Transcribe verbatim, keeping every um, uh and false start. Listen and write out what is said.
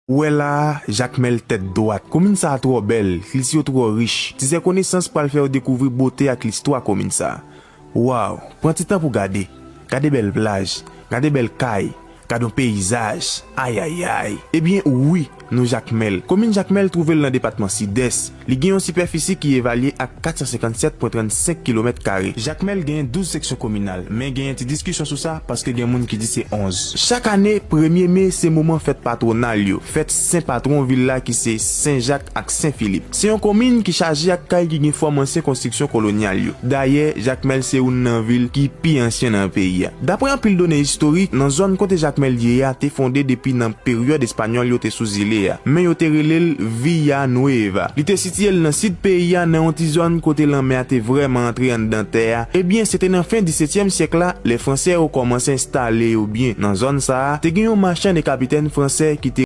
Ou wè la a, Jakmèl tèt dwat. Komin sa a twò bèl, kilti yo twò rich. Tizè konesans pral fè w dekouvri bote ak listwa komin sa a. Waw, pran ti tan pou gade. Gade bèl plaj, gade bèl kay, gade yon peyizaj. Ayayay. Ebyen wi, nou Jakmèl. Komin Jakmèl twouve l nan depatman Sidès. Li gen yon sipèfisi ki evalye ak kat san senkann sèt pwen trannsenk kilomèt kare. Jakmèl genyen douz seksyon kominal, men genyen ti diskisyon sou sa paske gen moun ki di se onz. Chak ane, premye me se moman fèt patwonal yo, fèt sen patwon vil la ki se Sen Jak ak Sen Filip. Se yon komin ki chaje ak kay ki gen fòm ansyen konstriksyon kolonyal yo. Dayè, Jakmèl se youn nan vil ki pi ansyen nan peyi a. Dapre anpil done istorik, nan zòn kote Jakmèl ye a te fonde depi nan peryòd Espanyòl yo te sou zile a, men yo te rele l Villa Nueva. Li te sitiye l nan sid peyi a, nan yon ti zòn kote lanmè a te vrèman antre anndan tè a. Ebyen, se te nan fen disetyèm syèk la, lè Fransè yo kòmanse enstale yo byen nan zòn sa a. Te gen yon machann e kapitèn fransè ki te